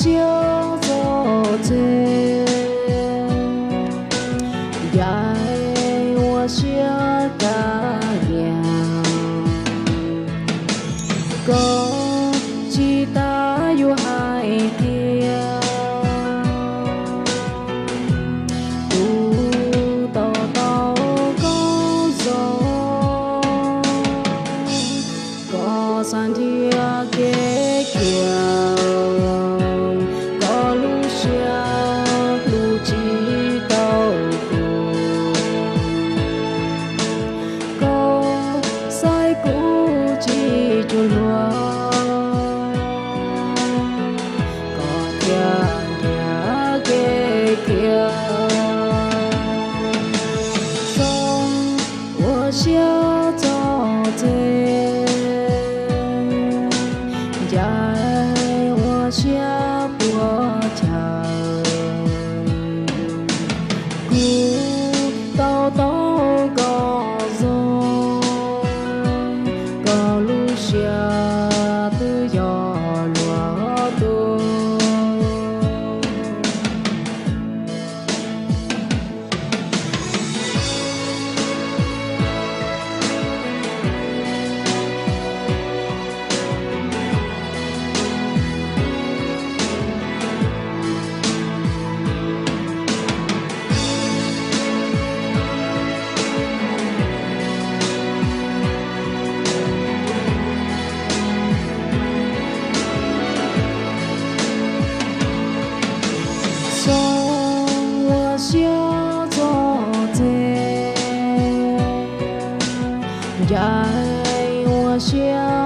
siab txog txij, ncaim ua siab kab lias. Koj tsis tas yuav hais tias kuv to taub koj zoo. Koj xav nrhiav kev khiav, koj lub siab hlub tsis tau kuv. Koj saib kuv tsis cuag luag, koj thiaj nrhiav kev khiav. Txhob ua siab txog txij, ncaim ua siab puas chaw. Kuv to taub koj zoo, koj lub siab twb yog luag tug. Txhob ua siab txog txij, ncaim ua siab